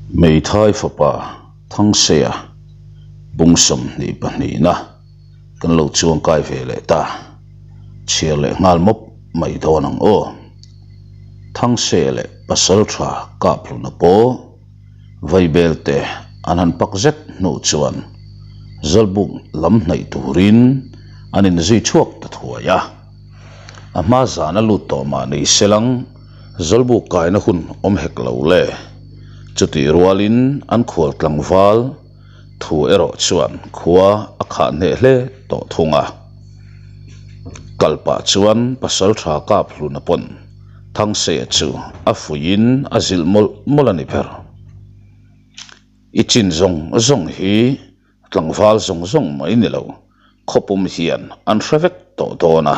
Hmeithai fapa Thangseia bung 22 na kan lo chuangkai ve leh ta. Chhiar leh nghal mawp mai dawn ang aw. Thangseia leh pasal tha Kaphluna pawh Vaibel te an han pak zet hnu chuan Zawlbuk lam hnaih turin an inzui chhuak ta thuai a. A hma zan a lut tawh mah ni selang Zawlbuk kaina hun awm hek lo le. Chutih rualin an khual tlangval thu erawh chuan khua a khah hneh hle tawh thung a. Kal pah chuan Pasaltha Kaphluna pawn Thangseia chu a fuiin a zilh mawlh mawlh a ni ber. I chin zawng zawng hi tlangval zawng zawng mai ni lo, khawpum hian an hre vek tawh dawn a.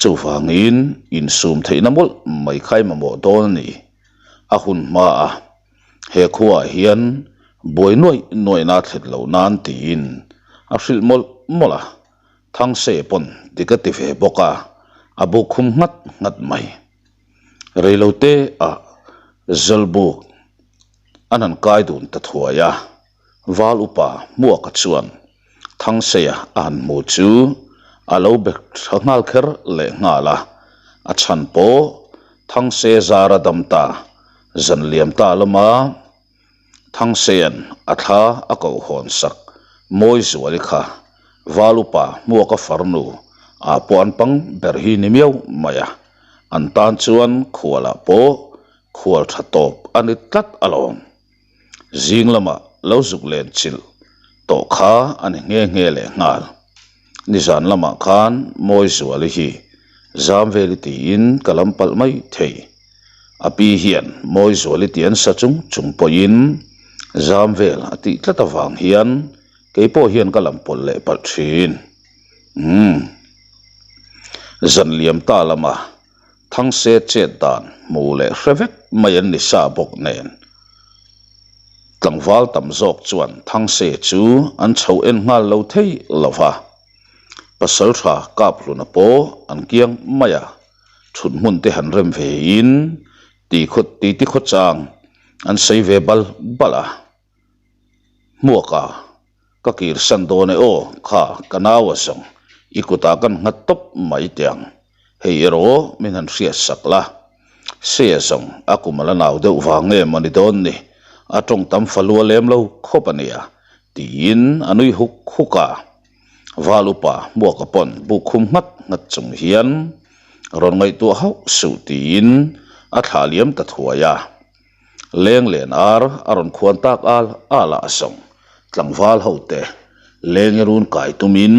Chuvangin insum theihna mawlh mai kha i mamawh dawn a ni. A hun hmaah he khuaah hian buai nuaih nuaihna a thlet loh nan tiin a hrilh mawlh mawlh a. Thangse pawn ti ka ti ve bawk a, a buk khum nghat nghat mai. Reilote ah Zawlbuk an han kai dun ta thuai a, Val upa Hmuaka chuan Thangseia a han hmu chu a lo be tha nghal kher leh nghal a, a chhan pawh Thangse zara dam ta zan liam ta lama Thangsean a thla a koh hawn sak mawi zuali kha Val upa Hmuaka farnu ah pawh an pang ber hi ni miau mai a, an tan chuan khualah pawh khual tha tawp a ni tlat alawm. Zing lamah lo zuk len chilh tawh kha a ni nghe nghe leh nghal. Nizan lamah khan mawi zuali hi zam veli tiin ka lam palh mai thei. A pi hian Mawizuali ti an sa chung chung pawhin zam vel a tih tlat avang hian kei pawh hian ka lam pawlh leh palh thin. Umm. Zan liam ta lama Thangse chet dan hmu leh hre vek mai an ni sa bawk nen tlangval tam zawk chuan Thangse chu an chho en nghal lo thei lo va. Pasaltha Kaphluna pawh an kiang mai a. Thut hmun te han rem ve in ti khaw ti ti khaw chang an sawi ve bal bal a. Hmuaka ka kir san dawn e aw kha ka nau a zawng i kutah kan nghat tawp mai teh ang hei erawh min han hriat sak la. Se a zawng a kum a la nau deuh vang nge maw ni dawn ni a tawng tam falua lem lo khawp a nia tiin a nui huk huk a. Val upa Hmuaka pawn buk khum nghat nghat chung hian rawn ngaihtuah hauh suh tiin a thlah liam ta thuai a. Leng len ar a rawn khuan tak al al ah a sawng tlangval ho te leng i run kai tumin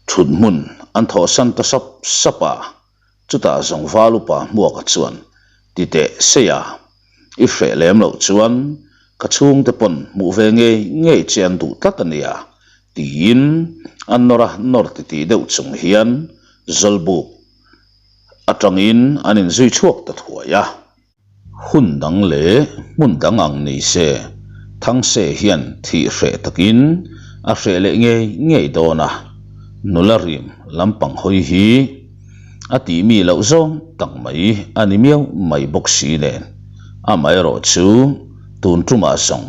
thut hmun an thawhsan ta sap sap a. Chutah zawng val upa Hmuaka chuan ti teh sei a, i hreh lem loh chuan ka chhungte pawn hmuh ve ngei ngei che an duh tlat a nia tiin a nawr a nawr titih deuh chung hian Zawlbuk atangin an inzui chhuak ta thuai a. Hun dang leh hmun dang ang ni se, Thangse hian thih hreh takin a hreh leh ngei ngei dawn a, nula rim lampang hawi hi a tih mi loh zawng tak mai a ni miau mai bawk si nen, amaherawh chu tun tumah zawng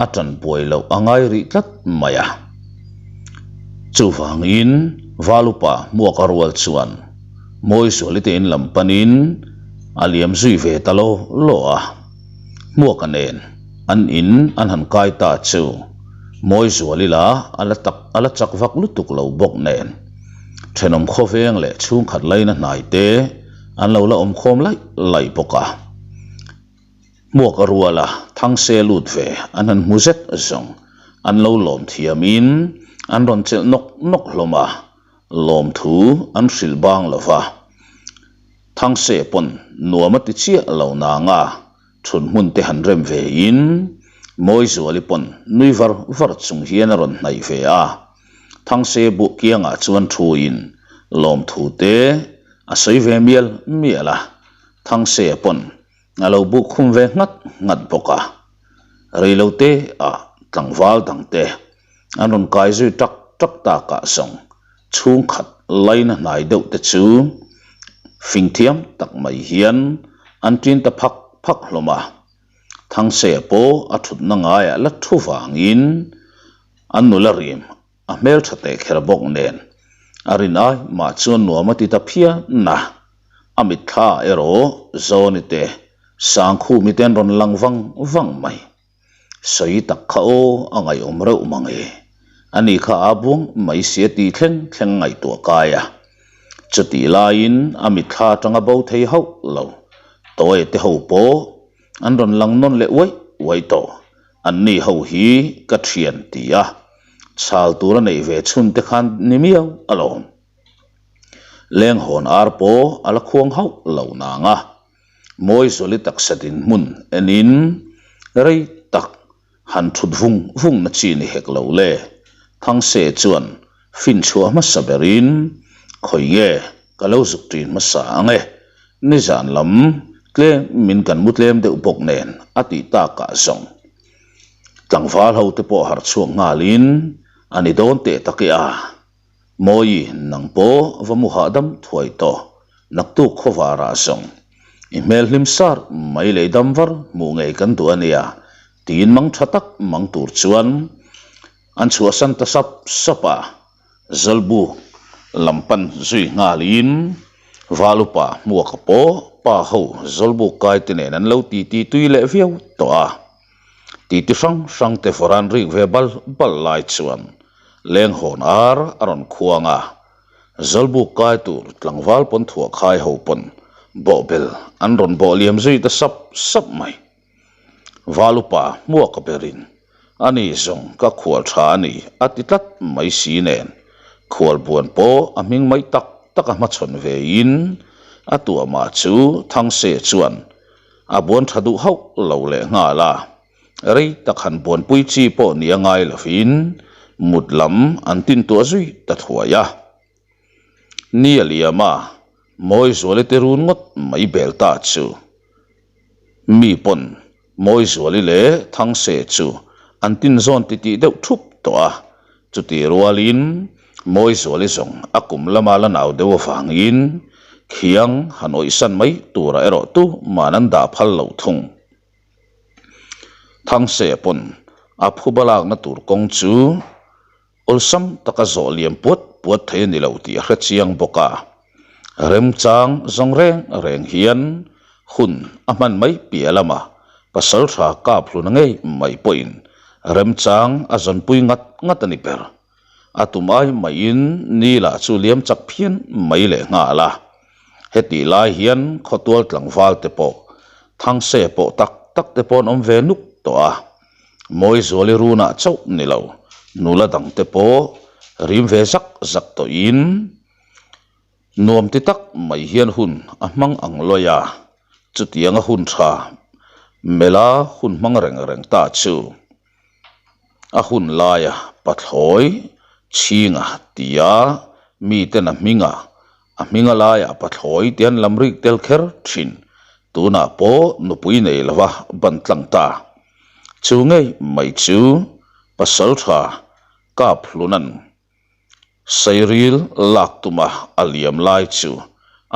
a tan buai loh a ngai rih tlat mai a. Chuvangin Valupa Hmuaka rual chuan. Mawizuali te in lam panin a liam zui ve ta lo lo a, Hmuaka nen an in an han kai ta chu Mawizuali la a la tak a la chak vak lutuk lo bawk nen thenawm khawveng leh chhungkhat laina hnai te an lo la awm khawm laih laih bawk a. Hmuaka ruala Thangse lut ve an han hmu zet zawng an lo lawm thiamin an rawn chelh nawk nawk hlawm a. Lawmthu an hrilh bang lo va, Thangse pawn nuam a ti chiah lo nang a, thun hmun te han rem ve in, Mawizuali pawn nui var var chung hian a rawn hnaih ve a, Thangse buh kiangah chuan thu in lawmthu te a sawi ve mial mial a, Thangse pawn a lo buk khum ve nghat nghat bawk a, reilote ah tlangval dangte An rawn kai zui tak tak takah zawng chhungkhat laina hnai deuh te chu fing thiam tak mai hian an ṭin ta phak phak hlawm a. Thangseia pawh a thutna ngaiah la thu vangin an nula rim a hmeltha teh kher bawk nen a rin ai mah chuan nuam a ti ta phian a. A mitthla erawh Zawni te Sangkhumi te an rawn lang vang vang mai. Sawi tak kha aw a ngaihawm reuh mang e. Ani kha a buang mai sia tih thleng thleng ngaihtuah kai a. Chutih laiin a mitthla atanga bo thei hauh lo. Tawia te ho pawh an rawn lang nawn leh uaih uaih tawh. Anni ho hi ka thian ti a, chhal tur a neih ve chhun te khan ni miau alawm. Lenghawn ar pawh a la khuang hauh lo nang a. Mawizuali taksa dinhmun enin rei tak han thut vung vung na chi ni hek lo le. Thangse chuan finchhuah hmasa berin, Khawi nge ka lo zuk ṭin hmasa ang e, nizan lam tlem min kan mu tlem deuh bawk nen a tih takah zawng. Tlangval ho te pawh harh chhuak nghalin a ni dawn teh tak e a. Mawi, nang pawh va mu hahdam thuai tawh, naktuk khawvarah zawng. I hmel hlim sar mai leh dam var hmuh ngei kan duh a nia, tiin mang tha tak mang tur chuan an chhuahsan ta sap sap a. Zawlbuk lam pan zui nghalin Valupa hmuaka pawh pa ho Zawlbuk kaite nen an lo titi tui leh viau tawh a. Titi hrang hrang te vawran rik ve bal bal lai chuan Lenghawn ar a rawn khuang a, Zawlbuk kai tur tlangval pawn thuah khai ho pawn bawhbel an rawn bawh liam zui ta sap sap mai. Val upa hmuak berin a ni zawng ka khual tha a ni a ti tlat mai si nen khual buan pawh a hming mai tak tak a hmachhawn vein a tuahmah chu Thangse chuan a buan tha duh hauh lo leh nghal a. Rei tak han buanpui chi pawh ni a ngai lovin mut lam an tintuah zui ta thuai a. Ni a liam a, Mawizuali te run ngawt mai bel ta chu. Mi pawn Mawizuali leh Thangse chu an tinzawn titih deuh thup tawh a, chutih rualin Mawizuali zawng a kum lama la nau deuh avangin khiang han awihsan mai turah erawh tuman an dah phal lo thung. Thangse pawn a phuba lakna tur kawng chu awlsam taka zawh liam puat puat thei a ni lo tih a hre chiang bawk a. Remchang zawng reng reng hian hun a hman mai piah lama pasaltha kap hluna ngei mai pawhin remchang a zawnpui ngat ngat a ni ber. A tum ai maiin ni lah chu liam chak phian mai leh nghal a. Hetih lai hian khawtual tlangval te pawh Thangse pawh tak tak te pawh an awm ve nuk tawh a. Mawizuali runah chauh ni lo, nula dang te pawh rim ve zak zak tawhin nuam ti tak mai hian hun a hmang ang lawi a. Chutianga hun tha mela hun hmang reng reng ta chu A hun laia pathlawi chhinga tia miten a hminga a hminga laia pathlawi te an lam rik tel kher thin. Tunah pawh nupui nei lova ban tlang ta. Chu ngei mai chu pasaltha kap hlunan Sairil lak tuma a liam lai chu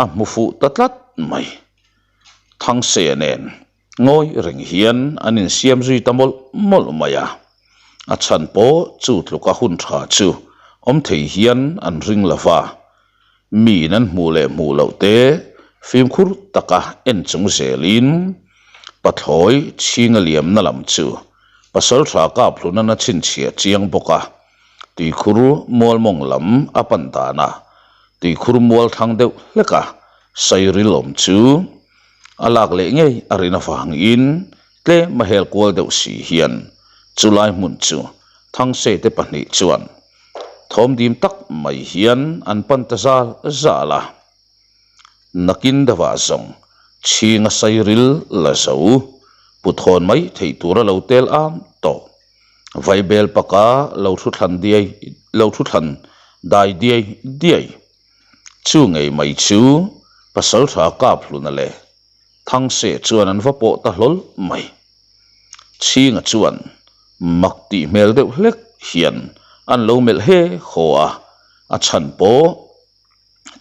a hmu fuh ta tlat mai. Thangseia nen Ngawi reng hian an insiam zui ta mawlh mawlh mai a, a chhan pawh chu tluka hun tha chu awm thei hian an ring lo va, miin an hmuh leh hmuh loh te fimkhur taka en chung zelin pathlawi chhinga liamna lam chu pasaltha kap hlunan a chhinchhiah chiang bawk a, tuikhur mual mawng lam a pan danah tuikhur mual thlang deuh hlek a sairil awm chu A lak leh ngei a rin avangin tlem a hel kual deuh si hian chulai hmun chu Thangse te pahnih chuan thawmdim tak mai hian an pan ta zal zal a. Nakin deuhah zawng chhinga sairil la zo puthawn mai theih tura lo tel am tawh. Vaibel paka lo thu thlan diai lo thu thlan dai diai diai. Chu ngei mai chu Pasaltha kap hluna leh Thangse chuan an va pawh ta hlawl mai. Chhinga chuan mak tih hmel deuh hlek hian an lo melh he haw a, a chhan pawh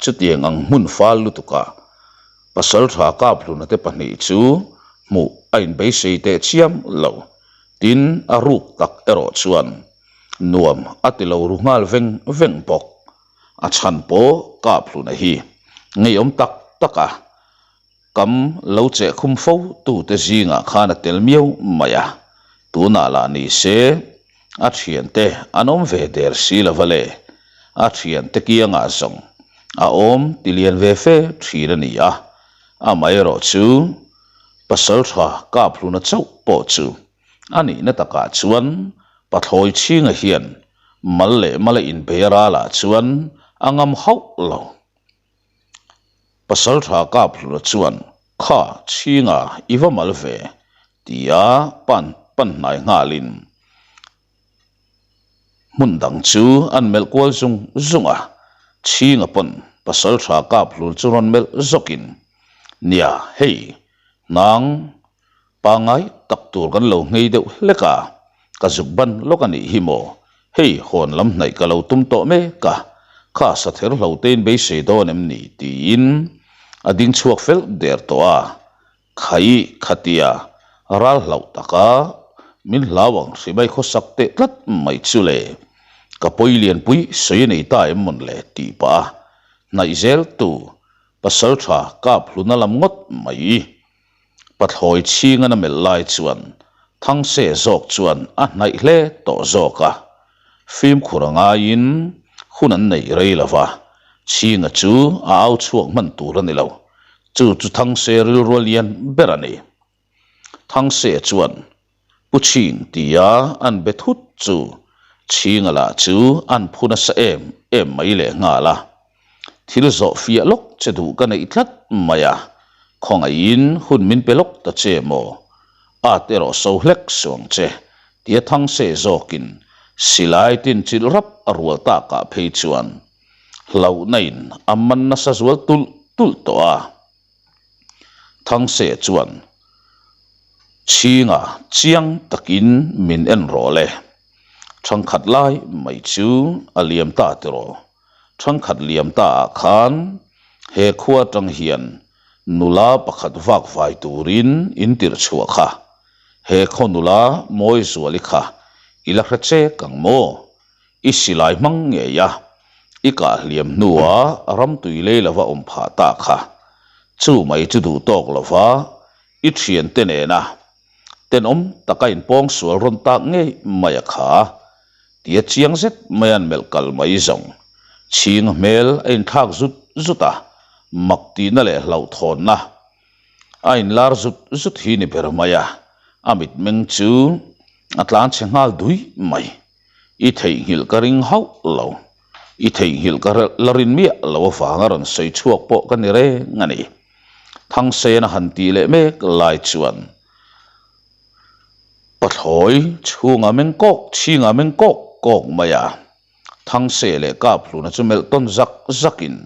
chutiang ang hmun fal lutukah Pasaltha kap hluna te pahnih chu Hmuh a inbeisei teh chiam lo. Tin, a ruk tak erawh chuan nuam a ti lo ru nghal veng veng bawk. A chhan pawh Kaphluna hi ngeiawm tak tak a, kam lo cheh khum fo tute zingah khan a tel miau mai a, tunah lah ni se a thiante an awm ve der si lo va le, a thiante kiangah zawng a awm ti lian ve fe thin a ni a, amaherawh chu Pasaltha Kaphluna chauh pawh chu a nihna takah chuan Pathlawi Chhinga hian mal leh mala inbei ralah chuan a ngam hauh lo. Pasaltha Kaphlura chuan, Kha, Chhinga, i va mal ve, tia pan pan hnai nghalin hmun dang chu an melh kual zung zung a. Chhinga pawn Pasaltha Kaphlur chu rawn melh zawkin, Nia, hei, hnang Pangngai tak tur kan lo nghei deuh hlek a, ka zuk ban lawk a nih hi maw? Hei hawn lam hnaih ka lo tum tawh mek a, kha sather hlo tein beisei dawn em ni? tiin a ding chhuak fel der tawh a, Khai khatia ral hlauh taka min hlau ang hrimai khawsak teh tlat mai chu le, ka pawi lianpui sawi a nei ta em mawn le? tih pah a hnaih zel tu Pasaltha kap hluna lam ngawt mai. Pathlawi chhingan a melh lai chuan Thangse zawk chuan a hnaih hle tawh zawk a, fimkhur a ngaiin hun an neih rei lo va, Chhinga chu a au chhuak hman tur a ni lo, chu chu Thangse rilrua lian ber a ni. Thangse chuan Pu Chhing tia an be thut chu Chhinga lah chu an phu nasa em em mai leh nghal a. Thil zawh fiah lawk che duh ka neih tlat mai a, khawngaihin hun min pe lawk ta che maw? At erawh so hlek suang che, tia Thangse zawkin silai tin chilh rap a rual takah phei chuan hlauhna in a man nasa zual tulh tulh tawh a. Thangse chuan Chhinga chiang takin min en rawh le, thangkhat lai mai chu a liam ta tiraw? Thangkhat liam ta ah khan he khua atang hian nula pakhat vak vai turin in tirh chhuah kha. He khaw nula Mawizuali kha i la hre chek ang maw? I silai hmang ngei a, i kah hliam hnua ramtui lei lova awm phah ta kha. Chu mai chu duh tawk lova i thiante nena tenawm taka inpawng sual rawn tak ngei mai a kha. Tia chiang zet mai an melh kal mai zawng. Chhing hmel a inthlak zut zut a, mak tihna leh hlauhthawnna a inlar zut zut hi ni ber mai a, a mitmeng chu a tlan chhe nghal dui mai. I theihnghilh ka ring hauh lo. I theihnghilh ka la rin miah lo avanga rawn sawi chhuak pawh ka ni reng a ni. Thangsen a han tih leh mek lai chuan Pathlawi chhungah meng kawk chhingah meng kawk kawk mai a. Thangse leh Kaphluna chu melh tawn zak zakin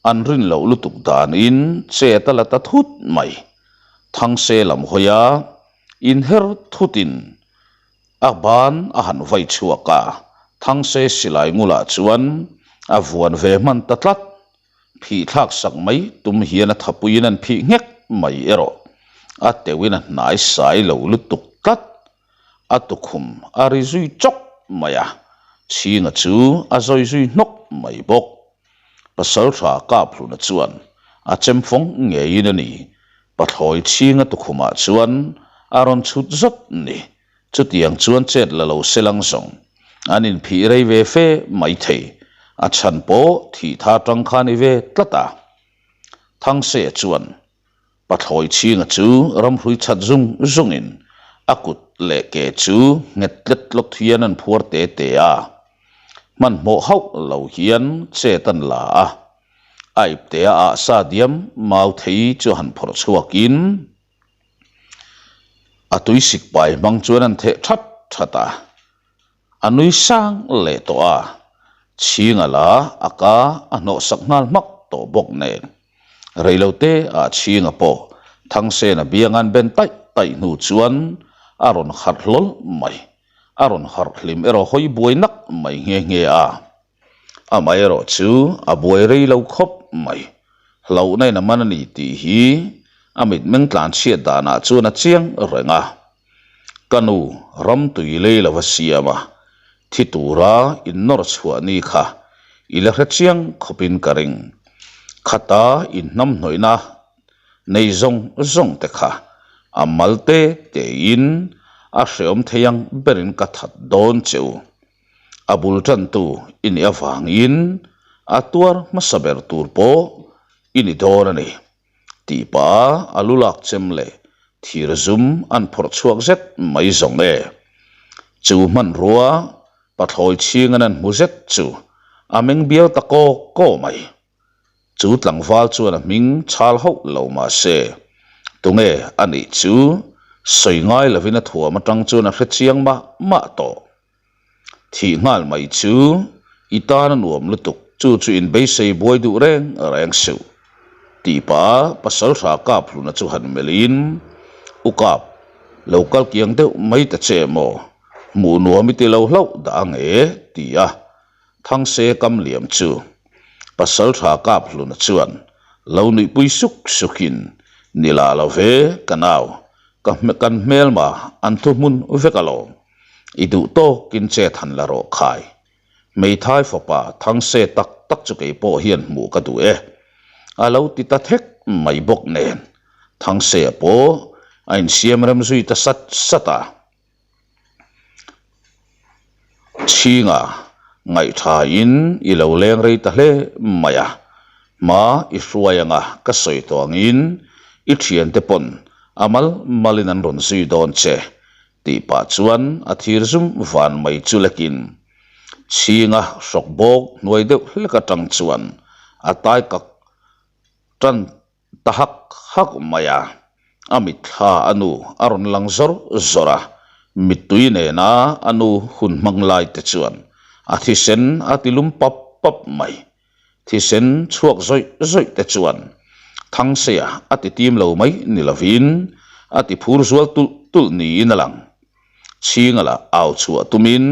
an rin loh lutuk danin chet a la ta thut mai. Thangse lam hawia inher thutin A ban a han vai chhuak a, Thangse silai ngulah chuan a vuan ve hman ta tlat. Phih thlak sak mai tum hian a thapuiin an phih nghek mai erawh a teuhin a hnai sai lo lutuk tlat. A tukhum a ri zui chawk mai a, Chhinga chu a zawi zui hnawk mai bawk. Pasaltha Kaphluna chuan a chemfawng ngeiin a ni. Pathlawi Chhinga tukhumah chuan a rawn chhut zawt ni. Chutiang chuan chet la lo se lang zawng. An inphih rei ve fe mai thei. A chhan pawh thih tha tang kha ni ve tlat a. Thangse chuan Pathlawi Chhinga chu ramhrui chhat zung zungin a kut leh ke chu nghet tlet tlawt hian an phuar te te a. Hmanhmawh hauh lo hian chet an la a. A iptea ah sa diam mau thei chu han phawrh chhuakin, A tui sik pai hmang chuan an theh that that a, a nui sang leh tawh a, chhinga la a ka a hnawh sak nghal hmak tawh bawk nen. Reilote ah chhinga pawh Thangsena biang an ben taih taih hnu chuan a rawn harh hlawl mai, a rawn harh hlim erawh hawi buai nak mai nghe nghe a. Amaherawh chu a buai rei lo khawp mai. Hlauhna in a man a ni tih hi A mitmeng tlanchhiat danah chuan a chiang reng a. Ka nu ram tui lei lova siam a, thi tura innawr chhuah ni kha i la hre chiang khawpin ka ring. Khata inhnamhnawihna nei zawng zawng te kha a mal te tein a hreawm thei ang berin ka that dawn che u. A bul tantu i nih avangin a tuar hmasa ber tur pawh i ni dawn a ni. Tih pah a lu lak chem leh thir zum an phawrh chhuak zet mai zawng e. Chu hmanrua pathlawi chhing an an hmu zet chu a meng bial ta kaw kaw mai. Chu tlangval chuan a hming chhal hauh lo mah se, tunge a nih chu sawi ngai lovin a thuam atang chuan a hre chiang mah mah tawh. Thih nghal mai chu i tan a nuam lutuk, chu chu in beisei buai duh reng reng suh. Tih pah Pasaltha Kaphluna chu han melhin, U Kap, lo kal kiang deuh mai ta che maw? Hmuh nuam i ti lo hlauh dah ang e, ti a Thangse kam liam chu Pasaltha Kaphluna chuan lo nuihpui suk sukin, Ni la lo ve, ka nau, ka kan hmelma an thu hmun vek alawm. I duh tawkin chet han la rawh khai. Hmeithai fapa Thangse tak tak chu kei pawh hian hmuh ka duh e. A lo ti ta thek mai bawk nen Thangse pawh a insiam rem zui ta sat sat a. Chhinga ngaihthain i lo leng rei ta hle mai a. Hma i hruai anga ka sawi tawh angin i thiante pawn a mal malin an rawn zui dawn che. Tih pah chuan a thir zum van mai chu lekin chhinga hrawk bawk hnuai deuh hlek atang chuan a tai kak tan ta hak hak mai a. A mitthla a nu a rawn lang zawr zawr a, mittui nena a nu hun hmang lai te chuan a thisen a ti lum pap pap mai. Thisen chhuak zawih zawih te chuan Thangseia a ti tim lo mai ni lovin a ti phur zual tulh tulh niin a lang. Chhinga lah au chhuah tumin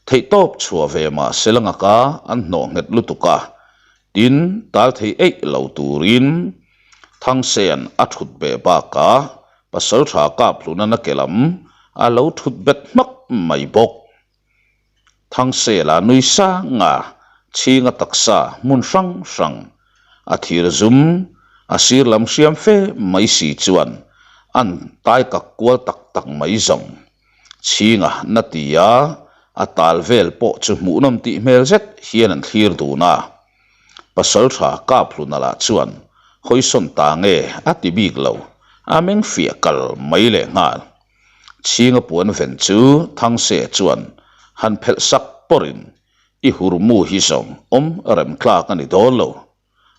theihtawp chhuah ve mah se la ngaka an hnawh nghet lutuk a, tin tal thei eih lo turin Thangsea'n a thut beh bakah Pasaltha Kaphluna na ke lam a lo thut bet hmak mai bawk. Thangsela nui sang a, chhinga taksa hmun hrang hrang a thir zum a sir lam hriam fe mai si chuan an tai kak kual tak tak mai zawng. Chhinga na ti a, a tal vel pawh chu hmuhnawm tih hmel zet hian an thlir dun a. Pasaltha Kaphluna lah chuan hawisawn ta nge a ti bik lo, a meng fiah kal mai lehnghal. Chhinga puan ven chu Thangse chuan han phelh sak pawrin i hurmu hi zawng awm rem tlak a ni dawn lo,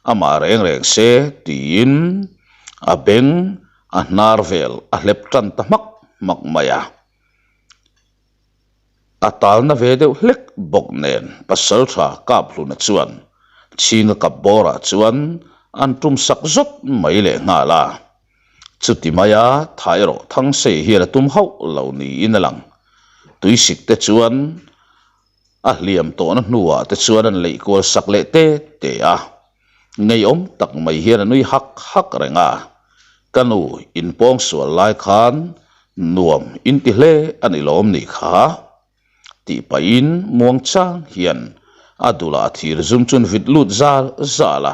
amah reng reng se tiin a beng a hnar vel a hlep tan ta hmak hmak mai a. A talna ve deuh hlek bawk nen Pasaltha Kaphluna chuan Chhinga kap bawrah chuan an tum sak zawt mai lehnghal a. Chuti maia tha erawh Thangsei hian a tum hauh lo niin a lang. Tuisik te chuan a hliam tawhna hnuah te chuan an leih kual sak leh te te a. Ngeiawm tak mai hian a nui hak hak reng a. Ka nu inpawng sual lai khan nuam inti hle a ni lawm ni kha? Tih pahin muang chang hian a dulah thir zum chuan vit lut zal zal a,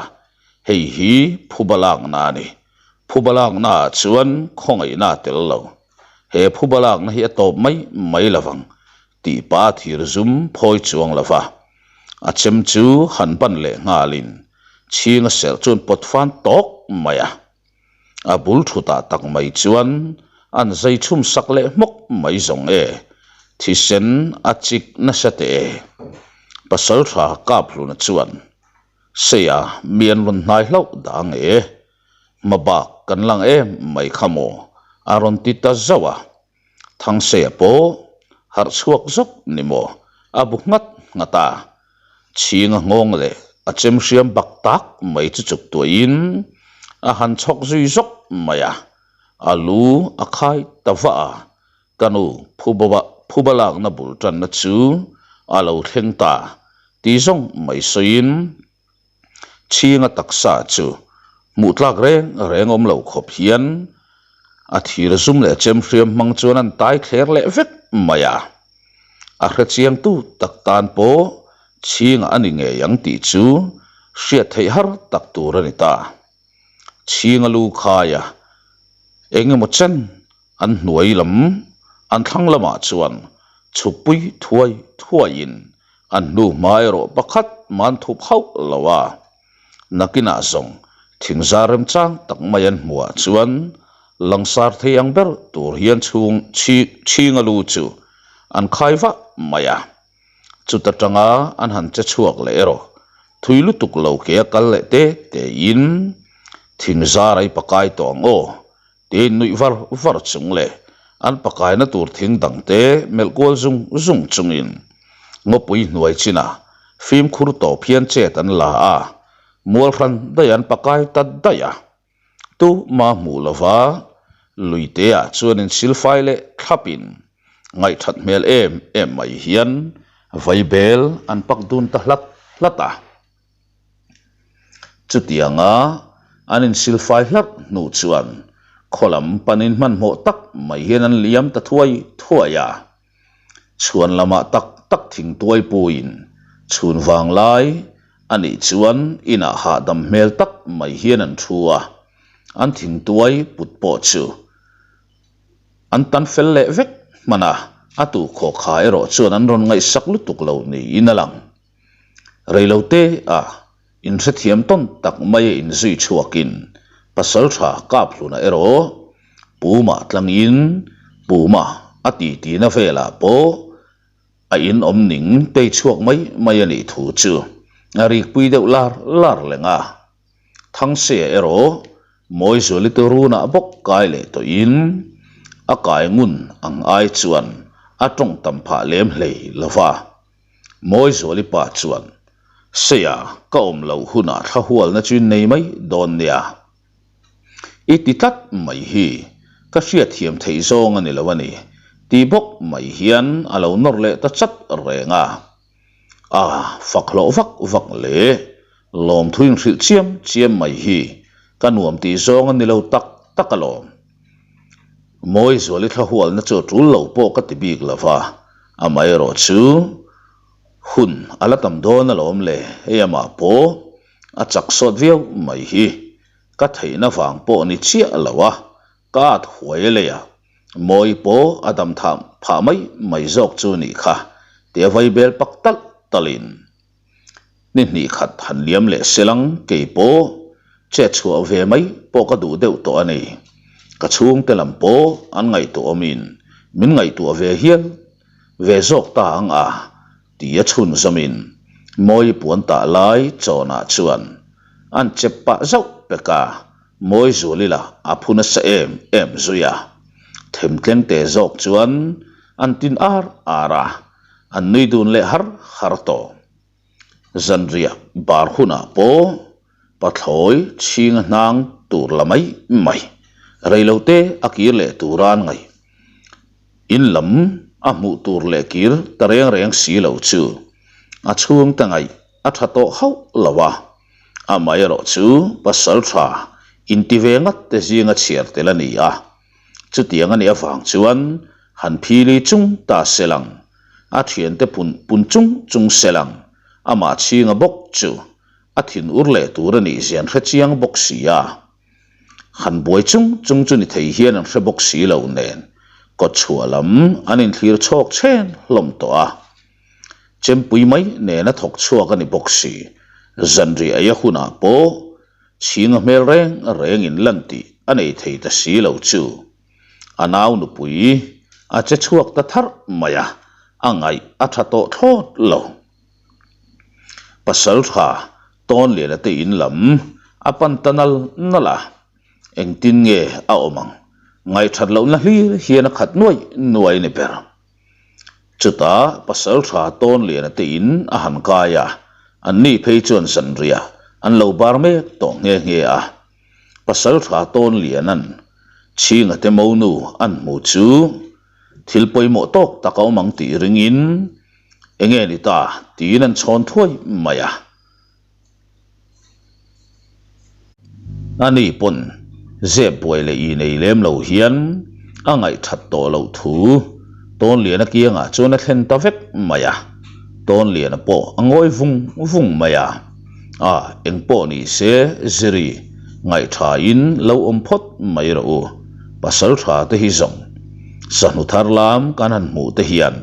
hei hi phuba lakna a ni. Phuba lakna ah chuan khawngaihna a tel lo. He phuba lakna hi a tawp mai mai lovang tih pa thir zum phawi chuang lova a chem chu han ban leh nghalin chhinga serh chuan pawt fan tawk mai a. A bul thutah tak mai chuan an zai chhum sak leh hmawk mai zawng e, thisen a chik nasa teh e. Pasaltha Kaphluna chuan, Seia mi an rawn hnai hlauh dah ang e, hmabak kan lang em mai kha maw a rawn ti ta zauh a. Thangseia pawh harh chhuak zawk ni maw a bu nghat nghat a, chhinga nghawng leh a chem hriam bak tak mai chu chuk tuahin a han chhawk zui zawk mai a, a lu a khai ta vah a, ka nu phuba lakna bul tanna chu a lo thleng ta ti zawng mai sawiin chhinga taksa chu. Hmuh tlak reng reng awm lo khawp hian a thir zum leh chem hriam hmang chuan an tai thler leh vek mai a. A hrechiang tu tak tan pawh chhingah a ni ngei ang tih chu hriat theih har tak tur a ni ta. Chhinga lu khaia eng emaw chen an hnuai lam an thlang lamah chuan chhukpui thuai thuaiin an hnu hma erawh pakhat man thup hauh lo a. Nakinah zawng thingzar remchang tak mai an hmuhah chuan langsar thei ang ber tur hian chhung chhinga lu chu an khai vah mai a. Chuta tanga an han che chhuak leh erawh thui lutuk lo ke a kal leh te tein thingzar a i pakai tawh ang aw tiin nuih var var chung leh an pakaina tur thing dangte melh kual zung zung chungin ngawpui hnuai chinah fimkhur tawp hian chet an la a, mual hran daih an pakai ta daih a. Tu ma hmuh lova luiteah chuan insilfai leh thlapin ngaihthat hmel em em mai hian vaibel an pak dun ta hlat hlat a. Chutianga an insilfai hlat hnu chuan khaw lam panin hmanhmawh tak mai hian an liam ta thuai thuai a. Chhuan lamah tak tak thingtuai puiin chhun vang lai a nih chuan inah hahdam hmel tak mai hian an thu a, an thingtuai put pawh chu an tan fel leh vek hman a, a tuhkhawh kha erawh chuan an rawn ngaihsak lutuk lo niin a lang. Reilote a inhrethiam tawn tak mai a inzui chhuakin Pasaltha Kaphluna erawh Puma tlangin Puma a titina velah pawh a inawm ning tei chhuak mai mai a nih thu chu a rikpui deuh lar lar leng a. Thangseia erawh Mawizuali te runah bawk kai leh tawhin a kai ngun ang ai chuan a tawng tam phah lem hlei lo va. Mawizuali pa chuan, Seia, ka awm loh hunah thla hualna chu in nei mai dawn nia. I ti tlat mai hi ka hriatthiam theih zawng a ni lo a ni, ti bawk mai hian a lo nawr leh ta chat reng a. A fak hlawh vak vak leh lawmthu inhrilh chiam chiam mai hi ka nuam tih zawng a ni lo tak tak alawm. Mawizuali thla hualna chu a tul lo pawh ka ti bik lo va, amaherawh chu hun a la tam dawn alawm le, hei amah pawh a chak sawt viau mai hi ka theihna vang pawh ni chiah lo a, ka at huai a lei a, Mawi pawh a dam thah phah mai mai zawk chu nih kha tia vaibel pak talh talhin. Ni hnih khat han liam leh selang kei pawh chet chhuah ve mai pawh ka duh deuh tawh a ni. Ka chhungte lam pawh an ngaihtuah awmin min ngaihtuah ve hial ve zawk ta ang a ti a chhunzawmin Mawi puan tah lai chawnah chuan an chep pah zauh pek a, Mawi zual ila a phu nasa em em zui a. Themtlengte zawk chuan an tin ar ar a. An nui dun leh har har tawh. Zanriah bar hunah pawh pathlawi chhinga hnang tur la mai mai, reilote a kir leh tura an ngaih. In lam a hmuh tur leh kir ta reng reng si lo chu a chhungte ngaih a tha tawh hauh lo a. Amaherawh chu pasal tha inti ve ngat te zinga chhiar tel a ni a. Chutiang a nih avang chuan han phili chung ta se lang, a thiante pun pun chung chung se lang, amah chhinga bawk chu a thin ur leh tur a nih zian hre chiang bawk si a. Han buai chung chung chu ni thei hian an hre bawk si lo nen kawtchhuah lam an inthlir chhawk chhen hlawm tawh a. Chempui mai nena thawk chhuak a ni bawk si. Zanriah ei a hunah pawh Chhinga hmel reng reng in lan tih a nei thei ta si lo chu a nau nupui a che chhuak ta tharh mai a, a ngaih a tha tawh thlawt lo. Pasal tha Tawnliana te in lam a pan ta nal nal a, engtin nge a awm ang? Ngaihthat lohna hlir hian a khat nuai nuai a ni ber. Chutah pasal tha Tawnliana te in a han kai a, anni phei chuan zanriah an lo bar mek tawh nghe nghe a. Pasal tha Tawnliana'n Chhinga te monu an hmu chu thil pawimawh tawk tak a awm ang tih ringin enge ni ta tiin an chhawn thuai mai a. Ani pawn zep buai leh i nei lem lo hian a ngaihthat tawh loh thu Tawnliana kiangah chuan a thlen ta vek mai a. Tawnliana pawh a ngawi vung vung mai a. A, engpawh ni se Ziri, ngaihthain lo awm phawt mai rawh u. Pasal tha te hi zawng sahnu thar lam kan han hmuh te hian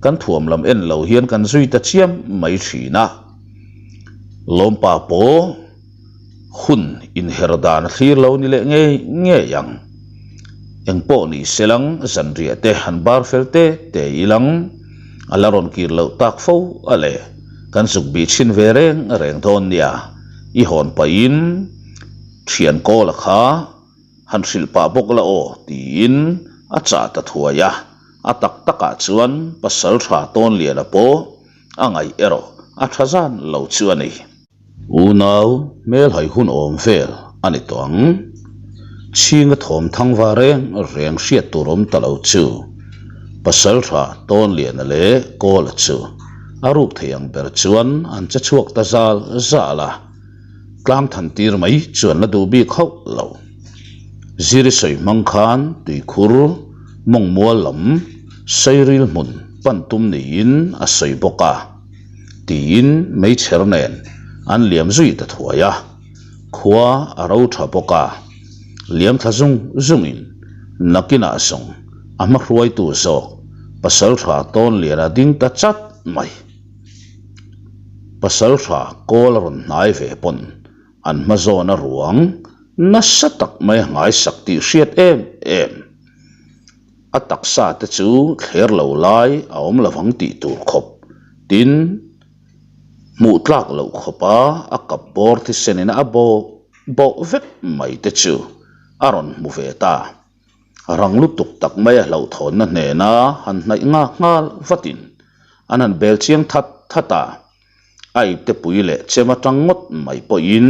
kan thuam lam en lo hian kan zui ta chiam mai thin a. Lawmpa pawh hun inher dan a thlir lo ni leh ngei ngei ang. Engpawh ni se lang zanriah te han bar fel te te ilang a la rawn kir loh tak fo a le. Kan zuk bih chhin ve reng reng dawn nia, i hawn pahin thian kawl a kha. Han hrilh pah bawk la aw tiin a chah ta thuai a, a tak takah chuan pasal tha Tawnliana pawh a ngaih erawh a tha zan lo chu a ni. Unau hmelhai hun awm vel a ni tawh ang. Chhinga thawm thangva reng reng hriat tur awm ta lo chu pasal tha Tawnliana leh Kawla chu a ruk thei ang ber chuan an che chhuak ta zal zal a. Tlang than tir mai chuan la duh bik hauh lo. Ziri sawi hmang khan tuikhur mawngmual lam sairil hmun pan tum niin a sawi bawk a, tiin meichher nen an liam zui ta thuai a. Khua a ro tha bawk a, liam thla zung zungin nakinah zawng a hmahruaitu zawk Pasaltha Tawnliana ding ta chat mai. Pasal tha kawl a rawn hnai ve pawn an hma zawn a ruang nasa tak mai a nghaisak tih hriat em em. A taksa te chu thler lo lai a awm lovang tih tur khawp tin hmuh tlak loh khawpa a kap bawr thisen in a bawh bawh vek mai te chu a rawn hmu ve ta. Rang lutuk tak mai a hlauhthawnna hnena han hnaih nghak nghal vatin an han bel chiang that that a, a ipte pui leh chem atang ngawt mai pawhin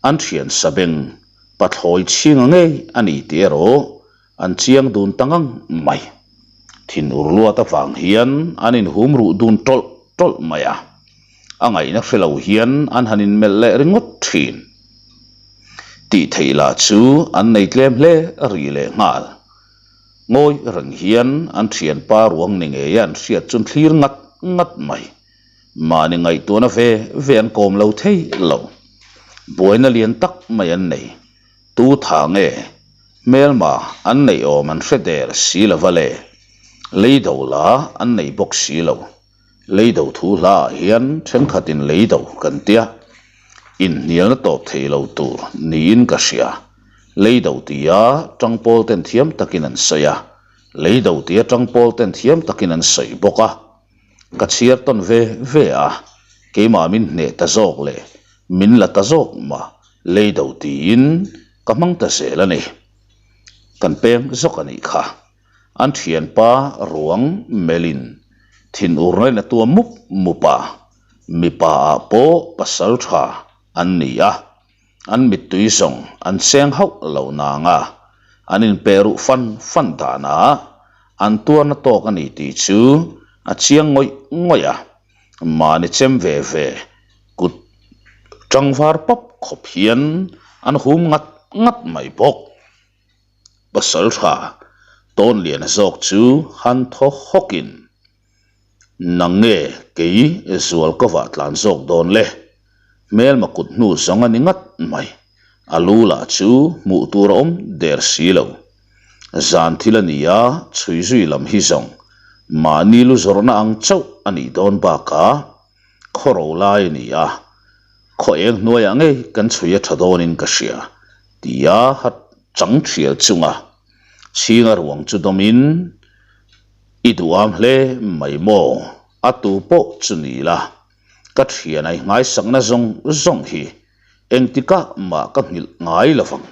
an thian sabeng pathlawi chhinga ngei a ni tih erawh an chiang dun ta ngang mai. Thinur luat avang hian an inhum ruh dun tawlh tawlh mai a. A ngaihna hre lo hian an han inmelh leh ringawt thin. Tih theih lah chu an nei tlem hle ri leh nghal. Ngawi reng hian an thianpa ruang ni ngei a an hriat chu an thlir ngat ngat mai. Mahni ngaihtuahna ve ve an kawm lo thei lo. Buaina lian tak mai an nei. Tu tha nge? Hmelma an neih awm an hre der si lova le. Leido la an nei bawk si lo. Leido thu hla ah hian thenkhatin leido kan tia, inhnialna tawp thei lo tur niin ka hria. Leido tia tangpawl ten thiam takin an sawi a, leido tia tangpawl ten thiam takin an sawi bawk a. Ka chhiar tawn ve ve a, keimah min hneh ta zawk leh min la ta zawk mah leido tiin ka hmang ta zel a ni. Kan peng zawk a nih kha. An thianpa ruang melhin thinur ngaihna tua mup mup a, mipa ah pawh pasal tha an ni a, an mittui zawng an cheng hauh lo nang a, an inpeh ruh fan fan danah an tuarna tawk a ni tih chu a chiang ngawih ngawih a, mahni chem ve ve kut tangvar pap khawp hian an hum ngat ngat mai bawk. Pasal tha Tawnliana zawk chu han thaw hawkin, Nang nge kei zual ka vah tlan zawk dawn le? Hmelma kut hnu zawng a ni ngat mai, a lu lah chu hmuh tur a awm der si lo. Zan thil a ni a, chhui zui lam hi zawng mahni lu zawrhna ang chauh a nih dawn bakah khaw ro lai a ni a, khaw eng hnuaiah ngei kan chhui a tha dawnin ka hria. Tia hat chang thial chunga chhinga ruang chu dawmin, I duham hle mai maw? A tu pawh chu ni la, ka thian ai nghaisakna zawng zawng hi engtikah mah ka nghilh ngai lovang.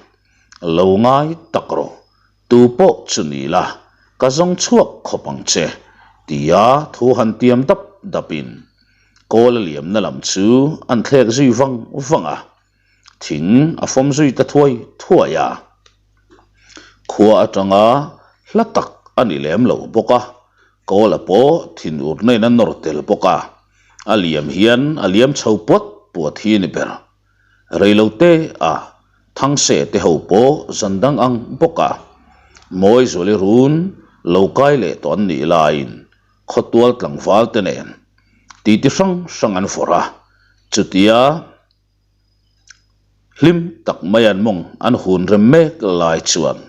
Lo ngai tak rawh, tu pawh chu ni la, ka zawng chhuak khawp ang che, tia thu han tiam dap dapin kawl a liamna lam chu an thlek zui vang vang a. Thing a fawm zui ta thuai thuai a, khua atanga hla tak a ni lem lo bawk a, Kawla pawh thinur nen a nawr tel bawk a, a liam hian a liam chho puat puat hi a ni ber. Reilote a. Thangse te ho pawh zan dang ang bawk a, Mawizuali run lo kai leh tawh an nih laiin khawtual tlangval te nen titi hrang hrang an vawrh a, chutia hlim tak mai an mawng an hun rem mek lai chuan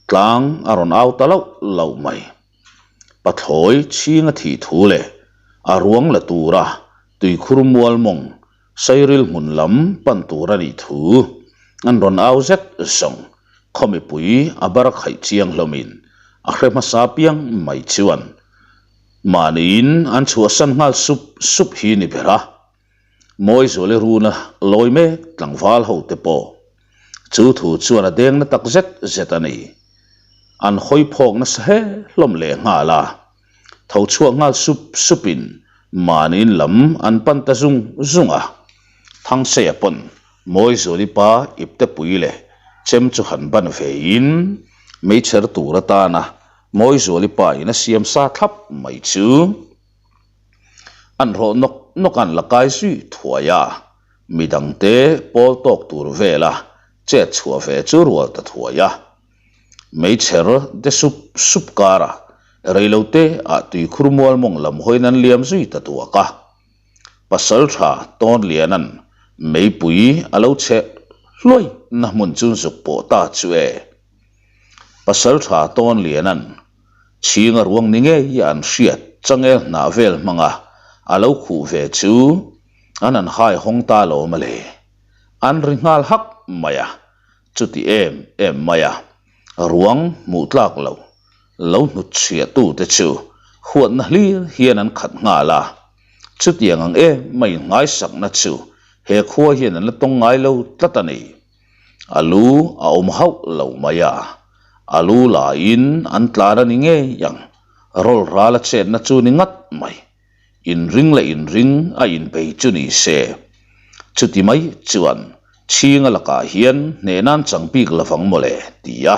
tlang a rawn au ta lauh lauh mai. Pathlawi chhinga thih thu leh a ruang la tura tuikhur mual mawng Sairil hmun lam pan tur a nih thu an rawn au zet zawng. Khaw mipui a bar khaih chiang hlawmin a hre hmasa piang mai chuan mahniin an chhuahsan nghal sup sup hi ni ber a. Mawizuali runa lawi mek tlangval ho te pawh chu thu chuan a deng na tak zet zet a ni. An hawi phawk nasa he hlawm leh nghal a. Tho chhuak nghal sup supin mahniin lam an pan ta zung zung a. Thangseia pawn Mawizuali pa iptepui leh chem chu han ban vein meichher tur atana Mawizuali pa in a siam sa thlap mai chu an rawh nawk nawk an la kai zui thuai a, midangte pawl tawk tur vela chet chhuah ve chu rual ta thuai a. Meichher de sup sup karah reilote ah tuikhur mual mawng lam hawiin an liam zui ta tuak a. Pasaltha Tawnliana'n meipui a lo cheh hluai na hmun chu zuk pawh ta chu e. Pasaltha Tawnliana'n chhinga ruang ni ngei an hriat changel hnah vel hmanga a lo khuh ve chu an han hai hawng ta lo mawle. An ri nghal hak mai a. Chuti em em mai a, ruang hmuh tlak lo, lo hnutchhiah tute chu huatna hlir hian an khat nghal a. Chutiang ang em mai innghaisakna chu he khua hian an la tawng ngai lo tlat a ni. A lu a awm hauh lo mai a, a lu laiin an tlan a ni ngei ang, rawl ral a chetna chu ni ngat mai. Inring leh inring a inbei chu ni se. Chuti mai chuan Chhinga lakah hian hneh nan chang bik lovang mawle ti a,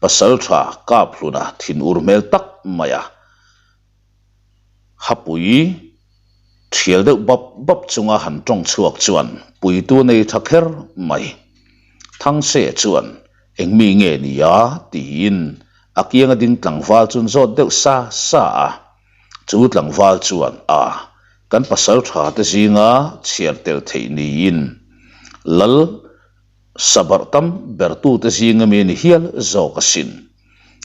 Pasaltha Kaphluna thinur hmel tak mai a hapui thial deuh bap bap chunga han tawng chhuak chuan puitu nei tha kher mai. Thangse chuan eng mi nge ni a tiin a kianga ding tlangval chu an zawt deuh sa sa a. Chu tlangval chuan a kan pasal tha te zinga chhiar tel theih niin Lal Sabarh tam bertute zinga mi ni hial zawk asin.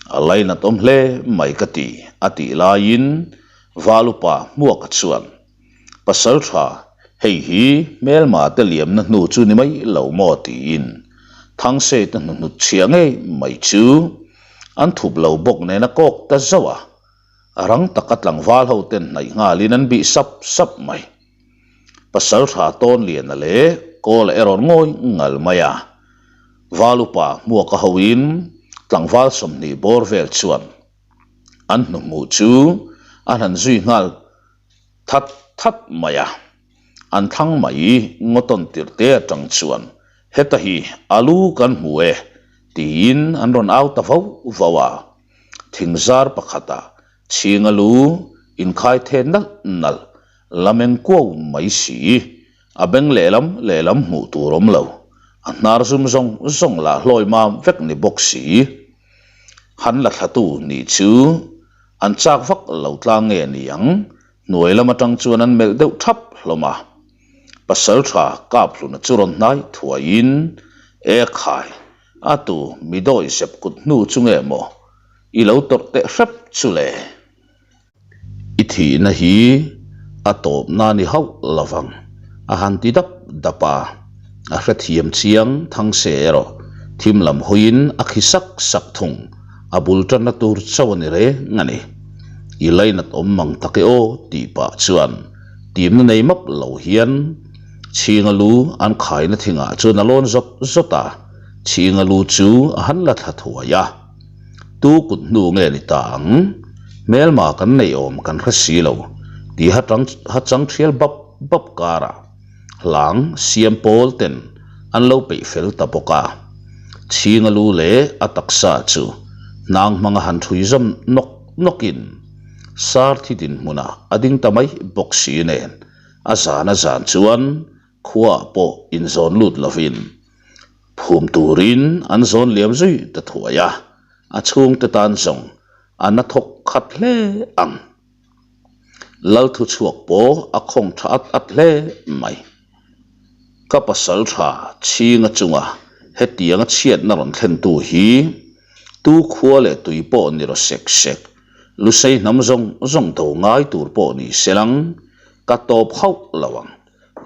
A lainat awm hle mai ka ti, a tih laiin Valupa Hmuaka chuan, Pasal tha, hei hi hmelma te liamna hnu chu ni mai lo maw tiin Thangse te hnuhnut chhia ngei mai chu an thup lo bawk nen a kawk ta zauh a. A rang taka tlangval ho ten hnaih nghalin an bih sap sap mai. Pasaltha Tawnliana leh Kawla erawh ngawi ngal mai a. Val upa Hmuaka hoin tlangval 20 bawr vel chuan an hnuhmuh chu an han zui nghal that that mai a. An thlang mai ngawtawn tirh te atang chuan heta hi a lu kan hmu e tiin an rawn au ta vau vau a. Thingzar pakhata chhinga lu inkhai the nalh nalh la meng kuau mai si. A beng lehlam lehlam hmuh tur awm lo, a hnar zum zawng zawng lah hlawi mam vek ni bawk si. Han la thlatu nih chu an chak vak lo tlang nge ni ang, hnuai lam atang chuan an melh deuh thap hlawm a. Pasaltha Kaphluna chu rawn hnai thuaiin, E khai, a tu mi dawi zep kut hnu chu nge maw i lo tawrh teh hrep chu le? I thihna hi a tawpna ni hauh lovang, a han ti dap dap a. A hrethiam chiang Thangse erawh thim lam hawiin a khi sak sak thung, a bul tanna tur chauh a ni reng a ni. I lainat awm mang tak e aw tih pah chuan timna nei map lo hian Chhinga lu an khaina thingah chuan a lawn zawt zawt a, Chhinga lu chu a han la thla thuai a. Tu kut hnu nge ni ta ang? Hmelma kan nei awm kan hre si lo tih ha tang ha chang thial bap bap karah hlang siam pawl ten an lo peih fel ta bawk a. Chhinga lu leh a taksa chu hnang hmanga han thui zawm nawk nawkin sar thi dinhmunah a ding ta mai bawk si nen a zan a zan chuan khuaah pawh inzawn lut lovin. Phum turin an zawn liam zui ta thuai a, a chhungte tan zawng a na thawk khat hle ang. Lal thu chhuak pawh a khawng tha at at hle mai. Ka pasal tha chhinga chunga hetianga chhiatna rawn thlentu hi tu khua leh tui pawh ni rawh sek sek, lusei hnam zawng zawng do ngai tur pawh ni selang ka tawp hauh lo ang.